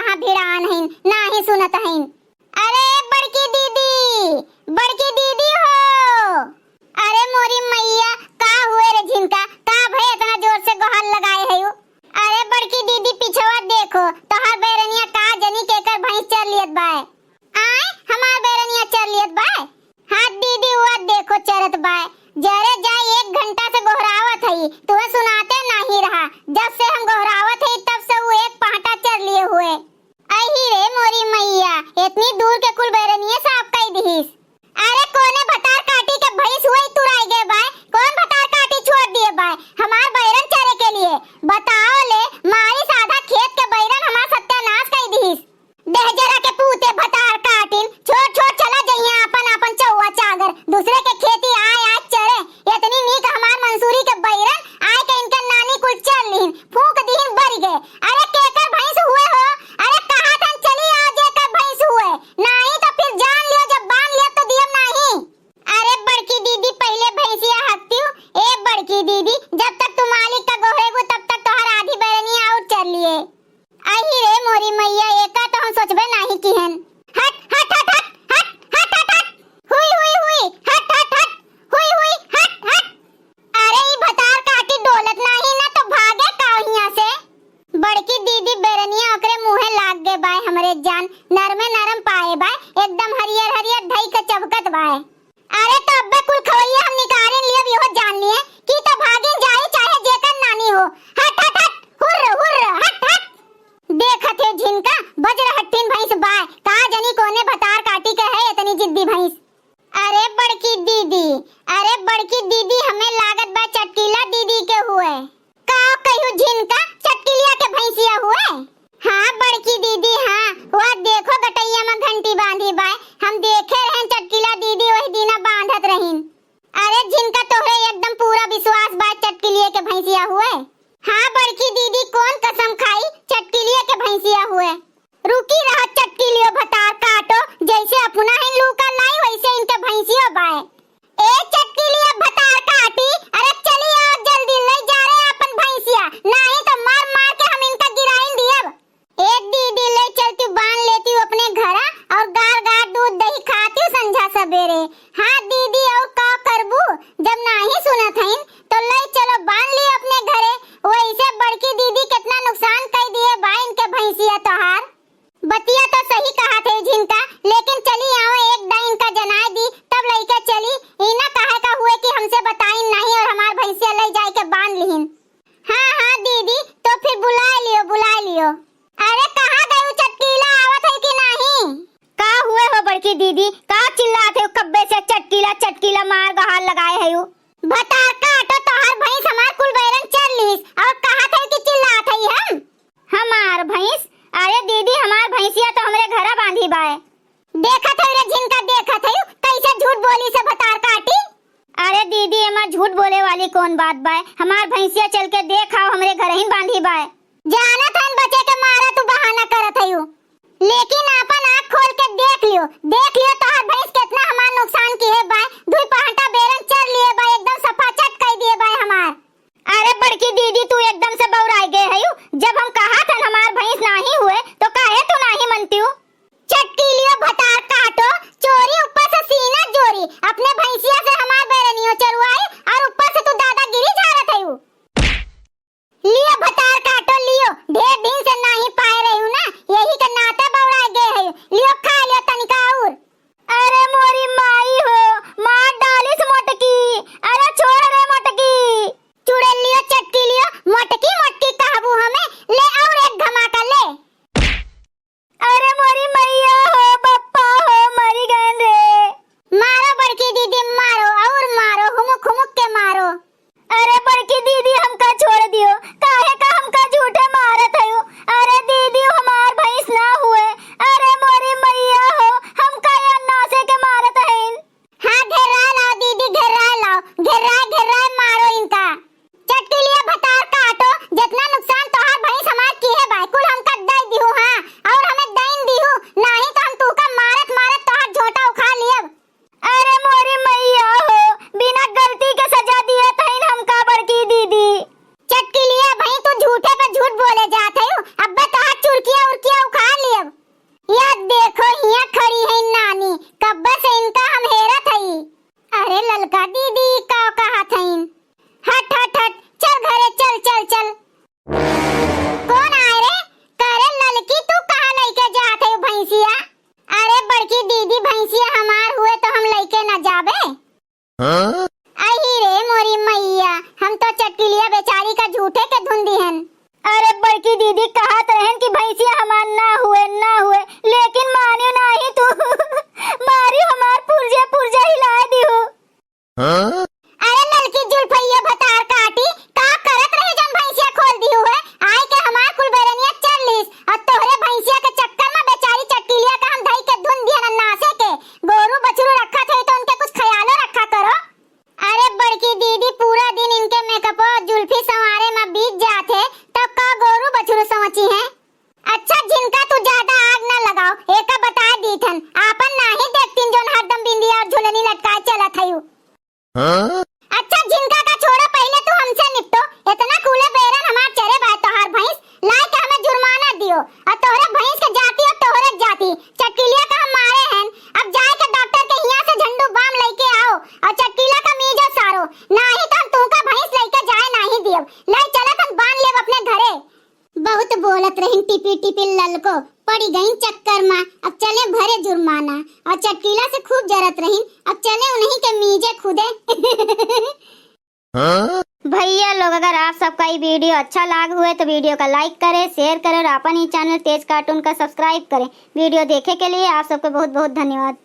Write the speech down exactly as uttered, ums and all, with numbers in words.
कहाँ भिड़ान हइन, नाहीं सुनत हइन। अरे बड़की दीदी, बड़की दीदी हो। अरे मोरी मइया, का हुए रे झिनका, का भए एतना जोर से गोहार लगाए हइउ? अरे बड़की दीदी, पिछवा देखो, तोहार बैरनिया का जनी केकर भइँस चर लियत बाए। आय, हमार बैरनिया चर लियत बाए। हाँ दीदी, हुआ देखो चरत बाए। जरे जाए, एक घंटा से गोहरावत हई, तुहे सुनाते नाहीं रहा। जब से हम गोहरावत हई, तब से उ एक पहटा चर लिए हुए। अही रे मोरी मइया, एतनी दूर के कुल बैरनिये साफ कइ दिहिस। अरे कोने भतार काटी के भइँस हुए तुराइ गए बाए? कौन भतार काटी छोड़ दिए बाए हमार बैरन चरे के लिए? बताओ ले, मारिस आधा खेत के बैरन हमार सत्यानास कइ दिहिस। देहजरा के पूते भतार काटिन, छोड़ छोड़ चला जइहें आपन आपन चौवा चागर, दूसरे के खेती आय आय चरे। एतनी नीक हमार मंसूरी के बैरन आय के इनके नानी कुल चर लिहिन, फूँक दिहिन बरि गए। अरे केकर भइँस हुए हो? अरे कहा थन चली आओ जेकर भइँस हुए, नाहीं तो फिर जान लियो जब बाँध लियो तो दियब नाहीं। अरे बड़की दीदी पहिले भइँसिया हकतिउ, ए बड़की दीदी, जब तक तू मालिक का गोहरेबू तब तक तोहार आधी बैरनिया अउर चर लिए। अही रे मोरी मइया, एका तो हम सोचबे नाहीं किहन। हट, हट, हट। हुई, हुई, हुई। हट, हट, हट। हुई, हुई, हट, हट। अरे ई भतार काटी डोलत नाहीं ना तो भागे का हियाँ से? बड़की दीदी बैरनिया ओकरे मुँहे लाग गए बाए हमरे जान, नरमे नरम पाए बाए, एकदम हरियर हरियर धई के चभकत बाए। अरे तो अब्बे कुल खवैया हम निकारिन लियब, इहो जान लिए कि तो भागिन जाई चाहे जेकर नानी हो। हट, हट, हट, हुर्र, हुर्र, हट, हट। देखत हे झिनका, बजरहट्ठिन भइँस बाय, का जनी कोने भतार काटी के है इतनी जिद्दी भइँस। अरे बड़की दीदी, अरे बड़की दीदी, हमें लागत बा चटकीला दीदी के हुए। का कहियो झिनका, चटकिलिया के भइँसिया हुए? हाँ बड़की दीदी, हाँ, वह देखो गटैया में घंटी बाँधी बाय, हम देखे रहेन चटकिला दीदी वही दिना बाँधत रहिन। अरे झिनका तोहरे एकदम पूरा विश्वास बाय चटकिलिए के भइँसिया हुए। हाँ बड़की दीदी, कौन कसम खाई, चटकिलिए के भइँसिया हुए। रुकी रहा चटकिलियो भतार काटो, जैसे अपना ही लूका लाई वैसे इनके भइँसियो बाय। ए चटकिलिया भतार काटी, अरे चली आओ जल्दी, ले जा रे अपन भइँसिया, नाहीं तो मार मार के हम इनका गिराइन दियब। ए दीदी, ले चलती बाँध लेती अपने घरा अउर गार गार दूध दही खाती संझा सबेरे। हाँ दीदी, अउर का करबू, जब नाहीं सुनत हइन तो ले चलो बाँध ली अपने घरे। वैसे बड़की दीदी कितना नुकसान कइ दिए बा इनके भइँसिया तोहार। बतिया तो सही कहा थे झिनका, लेकिन चली आओ एक दाई इनका जनाए दी, तब लइके चली। ई ना कहे का हुए कि हमसे बताइन नाहीं अउर हमार भइँसिया ले जाए के बाँध लिहिन। हाँ, हाँ दीदी, तो फिर बुलाए लियो, बुलाए लियो। अरे कहाँ गयू चटकीला, आवत है कि नाहीं? का हुए हो बड़की दीदी, का चिल्लात है कब्बे से चटकीला, चटकीला मार गहार लगाए है यू? भतार काटो तोहार भइँस हमार कुल बैरन चर लीस अउर कहत है कि चिल्लात है हम? हमार भइँस? अरे दीदी, हमार भइँसिया तो हमरे घरा बाँधी बाय। देखत है रे झिनका, देखत है कैसे झूठ बोली से भतार काटी। अरे दीदी, एमा झूठ बोले वाली कौन बात बाय? हमार भइँसिया चल के देख आओ, हमरे घरहिन बाँधी बाय। जानत हन बचे के मारा तू बहाना करत हयू, लेकिन आपन आँख खोल के देख लियो, देख लियो तोहार भइँस कितना हमार नुकसान किहे बाय। दुई पहाटा बेरन चर लिए बाय, एकदम सफाचट कइ दिए बाय हमार। अरे बड़की दीदी, तू एकदम से बौराइ गए हयू। जब हम कहत हन हमार भइँस नाहीं हुए तो काहे तू नाहीं मनतियू? चटकीलियो भतार काटो, चोरी ऊपर से सीना जोरी, अपने भइँसिया से हमार बैरनियो चरुआई अउर ऊपर से तू दादागिरी झारत हयू। लियो भतार काटो, लियो, ढेर दिन से नाहीं पाए रह्यू ना, यही के नाते बौराइ गए हयू। लियो, खाइ लियो तनिका अउर। अच्छा, जिनका का छोड़ो, पहिले तू हमसे निपटो। इतना कूले बेरन हमार चरे बाय तोहार भैंस, लाइके हमें जुर्माना दियो। अउर तोहरे भैंस के जाति अउर तोहरे जाति, चटकीलिया का हम मारे हन। अब जाइके डॉक्टर के हियाँ से झंडू बाम लइके आओ अउर चटकीला का मीजो सारो, नाहीं तो हम तुहका भैंस लइके जाए नाहीं दियब। लइ चलत हम बांध लेब अपने घरे। बहुत बोलत रहिन टिपी टिपी ललको, पड़ी गईं चक्कर मा। अब चले भरे जुर्माना, अउर चटकीला से खूब जरत रहिन, अब चले उन्हीं के मीजे खुदे। भैया लोग, अगर आप सबका ई video अच्छा लाग हुए तो video का like करें, share करें अउर आपन ई channel तेज cartoon का subscribe करें। Video देखे के लिए आप सबको बहुत बहुत धन्यवाद।